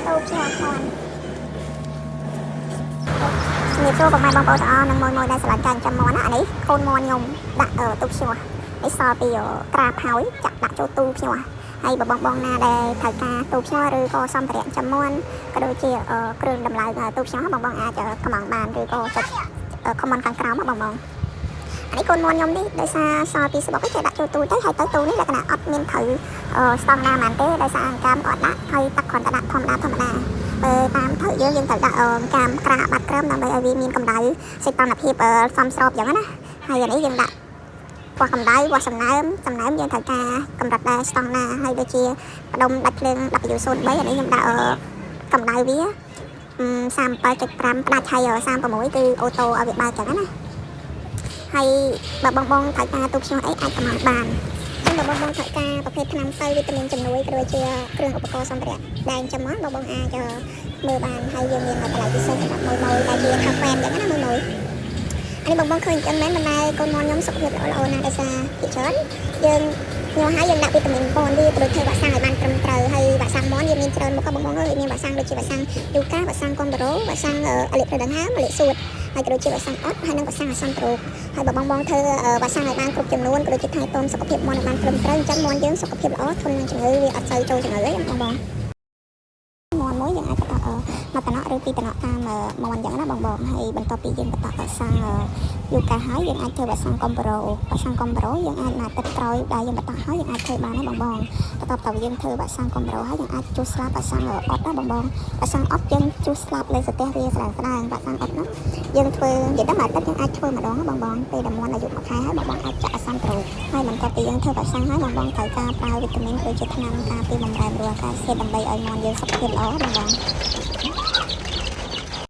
ទូភ្ញាក់មាន់ជំរាបសួរពុកម៉ែបងប្អូនទាំងអស់និងមួយមួយដែលស្រឡាញ់ការចិញ្ចឹមមាន់ណាអានេះកូនមាន់ខ្ញុំដាក់ទូភ្ញាក់នេះសល់ពីក្រាបហើយចាក់ដាក់ចូលទូភ្ញាក់ហើយបើបងបងណាដែលត្រូវការទូភ្ញាក់ឬក៏សម្ភារៈចិញ្ចឹមមាន់ក៏ដូចជាគ្រឿងដំឡើងទូភ្ញាក់បងបងអាចកម្មង់បានឬក៏ចុច comment ខាងក្រោមបងបងអានេះកូនមាន់ខ្ញុំនេះដោយសារសល់ពីស្បុកគេដាក់ចូលទូទៅហើយទៅទូនេះលក្ខណៈអត់មានត្រូវស្តង់ដារហ្មងទេដោយសារអង្កាមគាត់ដាក់ហើយទឹកគ្រាន់តែដាក់ធម្មតាធម្មតាបើតាមត្រូវយើងយើងត្រូវដាក់អង្កាមក្រាបាត់ក្រឹមដើម្បីឲ្យវាមានកម្ដៅសីតុណ្ហភាពសមស្របអញ្ចឹងណាហើយអានេះយើងដាក់វាស់កម្ដៅវាស់សំណើមសំណើមយើងត្រូវការកម្រិតដែរស្តង់ដារហើយដូចជាបដុំដាច់ភ្លើង W03 អានេះខ្ញុំដាក់កម្ដៅវា37.5ផ្ដាច់ហើយ36គឺ auto ឲ្យវាបើកចឹងណាហើយបើបងបងត្រូវការទូភ្ញាក់អីអាចកម្មង់បានចឹងបើបងបងត្រូវការប្រភេទថ្នាំទៅវីតាមីនជំនួយក៏ដូចជាគ្រឿងឧបករណ៍សម្ភារៈដែលចិញ្ចឹមមកបងបងអាចមើលបានហើយយើងមានតម្លៃពិសេសសម្រាប់មួយមួយដែលជាកាហ្វេចឹងណាមួយមួយអានេះបងបងឃើញអញ្ចឹងមែនមិនដែលកូនមាន់ខ្ញុំសុខភាពល្អល្អណាស់ដោយសារភាគច្រើនយើងញ៉ាំហើយយើងដាក់វីតាមីនប៉នវាក៏ដូចធ្វើវ៉ាក់សាំងឲ្យបានត្រឹមត្រូវហើយវ៉ាក់សាំងមាន់យើងមានច្រើនមុខបងបងអើយមានវ៉ាក់សាំងដូចជាវ៉ាក់សាំងយូកាវ៉ាក់សាំងកុំប្រូវ៉ាក់សាំងអលិកប្រដង្ហើមអលិកសួតហើយក៏ដូចជាវ៉ាក់សាំងអត់ហើយនិងវ៉ាក់សាំងអាសន្នរោគហើយបើបងបងធ្វើវ៉ាក់សាំងឲ្យបានគ្រប់ចំនួនក៏ដូចជាថែទាំសុខភាពមាន់ឲ្យបានត្រឹមត្រូវអញ្ចឹងមាន់យើងសុខភាពល្អធន់នឹងជំងឺវាអត់សូវចូលជំងឺទេបងបងមាន់មួយយើងអាចបន្តមួយតំណក់ឬពីរតំណក់តាមមាន់អញ្ចឹងណាបងបងហើយបន្ទាប់ពីយើងបន្តវ៉ាក់សាំងយូកាហើយយើងអាចធ្វើវ៉ាក់សាំងកុំប្រូវ៉ាក់សាំងកុំប្រូយើងអាចមកទឹកក្រោយដែលយើងបន្តហើយយើងអាចធ្វើបានណាបងបងបន្ទាប់ទៅយើងធ្វើវ៉ាក់សាំងកុំប្រូហើយយើងអាចជួសស្លាបវ៉ាក់សាំងអត់ណាបងបងវ៉ាក់សាំងអត់យើងជួសស្លាបលើសទះវាស្ដើងស្ដើងវ៉ាក់សាំងអត់ហ្នឹងយើងធ្វើនិយាយទៅមួយអាទិត្យយើងអាចធ្វើម្ដងបងបងពេលដែលមាន់អាយុ1ខែហើយបងបងអាចចាក់អាសន្នត្រូហើយបន្ទាប់ពីយើងធ្វើវ៉ាក់សាំងហើយបងបងត្រូវការប្រើវីតាមីនដូចជាថ្នាំការពារបម្រែបម្រួលអាកាសធាតុដើម្បីឲ្យមាន់យើងសុខភាពល្អបងបង។